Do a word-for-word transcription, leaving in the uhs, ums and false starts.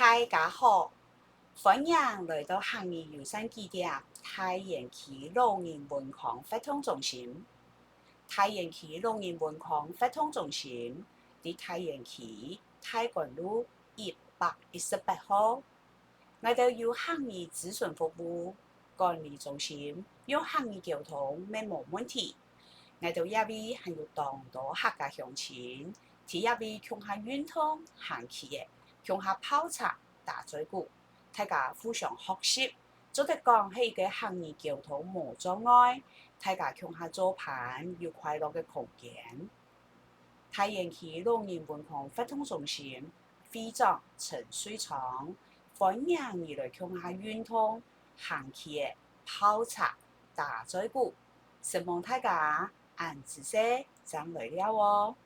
大家好，歡迎來到客語友善據點大園區老人文康活動中心。大園區老人文康活動中心在大園區大觀路一百一十八號。𠊎兜有客語諮詢服務、管理中心，用客語溝通乜無問題。𠊎兜這位還有當多客家鄉親，在這位共下運動、行棋仔，共下泡茶、打嘴鼓，大家互相學習，做得講係一個客語溝通無障礙，大家共下做伴有快樂个空間。大園區老人文康活動中心會長陳瑞昌，歡迎你來共下運動、行棋仔、泡茶、打嘴鼓。承蒙大家，恁仔細，正來尞哦！